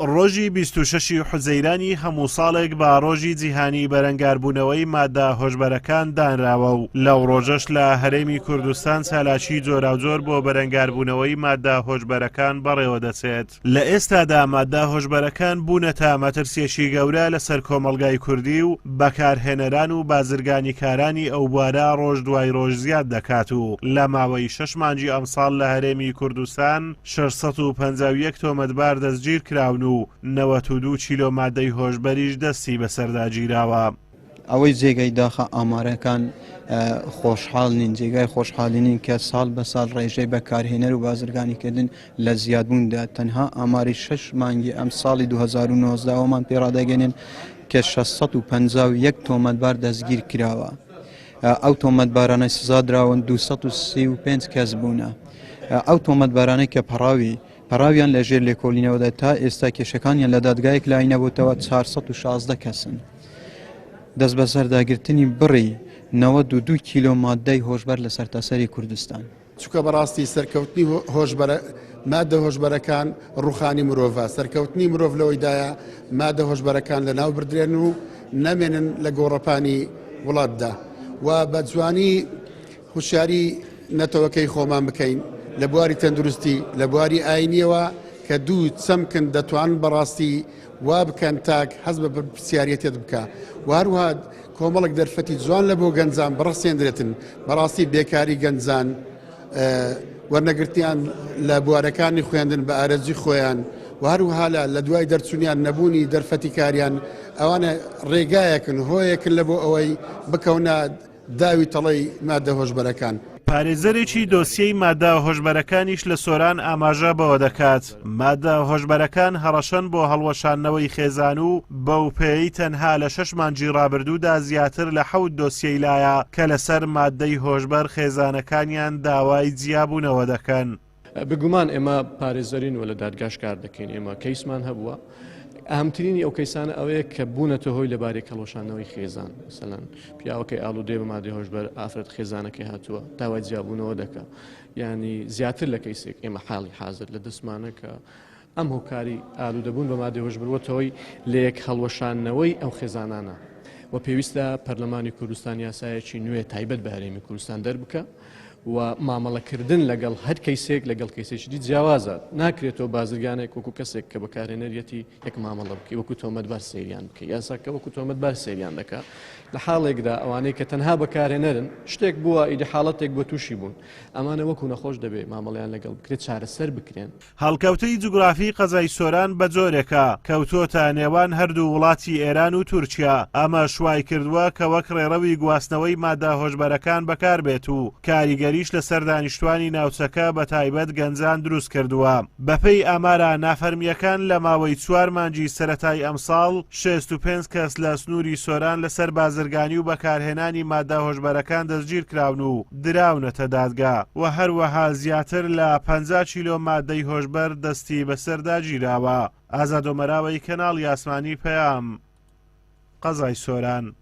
ڕۆژی 26 ی حوزەیرانی هەموو ساڵێک بە ڕۆژی جیهانی بەرەنگاربوونەوەی مادە هۆشبەرەکان دانراوە و لەو ڕۆژەش لە هەرێمی کوردستان چالاکی جۆراوجۆر بۆ بەرەنگاربوونەوەی مادە هۆشبەرەکان بەڕێوەدەچێت. لە ئێستادا مادە هۆشبەرەکان بوونەتە مەترسیەکی گەورە لەسەر کۆمەڵگای کوردی و بەکارهێنەران و بازرگانیکارانی ئەو بوارە ڕۆژ دوای ڕۆژ زیاد دەکات و لە ماوەی شەش مانگی ئەمساڵ لە هەرێمی کوردستان 651 تۆمەتبار دەستگیرکراون و 92 کیلۆ مادەی هۆشبەریش دەستی بەسەردا گیراوە. ئەوەی جێگەی داخە ئامارەکان خۆشحاڵ نین، جێگای خۆشحاڵی نین کە ساڵ بە ساڵ ڕێژەی بەکارهێنەر و بازرگانیکردن لە زیادبووندا، تەنها ئاماری شەش مانگی ئەم ساڵی 2019 ئەوەمان پێ ڕادەگەێنن کە 651 تۆمەتبار دەستگیر کراوە. ئەو تۆمەتبارانەی سزا دراون 235 کەس بوونە. ئەو تۆمەتبارانەی کە پەڕاوی پەڕاویان لە ژێر لێکۆڵینەوەدا تا ئێستا کێشەکانیان لە دادگایەک لای نەبووتەوە 416 کەسن. دەستبەسەرداگرتنی بڕی 92 کیلۆ ماددەی هۆشبەر لە سەرتاسەری کوردستان. چونکە بەڕاستی سەرکەوتنی هۆشبەرە مادە هۆشبەرەکان ڕوخانی مرۆڤە، سەرکەوتنی مرۆڤ لەوەیدایە مادە هۆشبەرەکان لەناو بردرێن و نەمێنن لە گۆڕەپانی وڵاتدا و بە جوانی هوشیاری نەتەوەکەی خۆمان بکەین لە بواری تەندروستی لە بواری ئاینیەوە کە دوو چەمکن دەتوانن بەڕاستی وا بکەن تاک هەست بە بەرپرسیاریەتێت بکا و هەروەها کۆمەڵک دەرفەتی جوان لە بۆ گەنجان بڕەخسێندرێتن بەڕاستی بێکاری گەنجان وەرنەگرتنیان لە بوارەکانی خوێندن بە ئارەزوی خۆیان و هەروەها لە دوای دەرچوونیان نەبوونی دەرفەتی کاریان ئەوانە ڕێگایەکن هۆیەکن لە بۆ ئەوەی بکەونە داوی تەڵەی مادە هۆشبەرەکان. پارێزەرێکی دۆسیەی مادە هۆشبەرەکانیش لە سۆران ئاماژە بەوە دەکات، مادە هۆشبەرەکان هەڕەشەن بۆ هەڵوەشاندنەوەی خێزان و بەوپێیەی تەنها لە شەش مانگی ڕابردوودا زیاتر لە حەوت دۆسیەی لایە کە لەسەر مادەی هۆشبەر خێزانەکانیان داوای جیابوونەوە دەکەن. بێگومان ئێمە پارێزەرین و لە دادگاش کار دەکەین، ئێمە کەیسمان هەبووە، ئەهمترینی ئەو کەیسانە ئەوەیە کە بوونەتە هۆی لەبارەی کەڵۆشانەوەی خێزان، مەسەلەن پیاوەکەی ئالوودەیە بە مادەی هۆشبەر، ئافرەت خێزانەکەی هاتووە داوای جیابوونەوە دەکا، یانی زیاتر لە کەیسێک ئێمە حاڵی حازر لە دەستمانە کە ئەم هۆکاری ئالوودەبوون بە مادەی هۆشبەر بووەتە هۆی لەیەک هەڵوەشاندنەوەی ئەو خێزانانە و پێویستە پەرلەمانی کوردستان یاسایەکی نوێ تایبەت بە هەرێمی کوردستان دەربکا. و مامەڵەکردن لەگەڵ هەر کەیسێک لەگەڵ کەیسێکی دی جیاوازە ناکرێتەوە بازرگانێک وەکو کەسێک کە بەکارهێنەریەتی یەک مامەڵە بکەی وەکو تۆمەتبار سەیریان بکەی یاساکە وەکو تۆمەتبار سەیریان دەکا لە حاڵێکدا ئەوانەی کە تەنها بەکارهێنەرن شتێک بووە ئیدی حاڵەتێک بووە تووشی بوون ئەمانە وەکو نەخۆش دەبێ مامەڵەیان لەگەڵ بکرێت چارەسەر بکرێن. هەڵکەوتەی جوگرافی قەزای سۆران بە جۆرێکە کەوتۆتە نێوان هەردوو وڵاتی ئێران و تورکیا، ئەمەش وایکردووە کە وەک ڕێڕەوی گواستنەوەی مادە هۆشبەرەکان بەکاربێت و کاریگەریش لەسەر دانیشتوانی ناوچەکە بەتایبەت گەنجان دروستکردووە. بەپێی ئامارە نافەرمییەکان لە ماوەی چوار مانگی سەرەتای ئەمساڵ 65 کەس لە سنووری سۆران لەسەر بازرگانی و بەکارهێنانی مادە هۆشبەرەکان دەستگیرکراون و دراونەتە دادگا و هەروەها زیاتر لە 50 کیلۆ مادەی هۆشبەر دەستی بەسەردا گیراوە. ئازاد ئۆمەراوەی کەناڵی ئاسمانی پەیام، قەزای سۆران.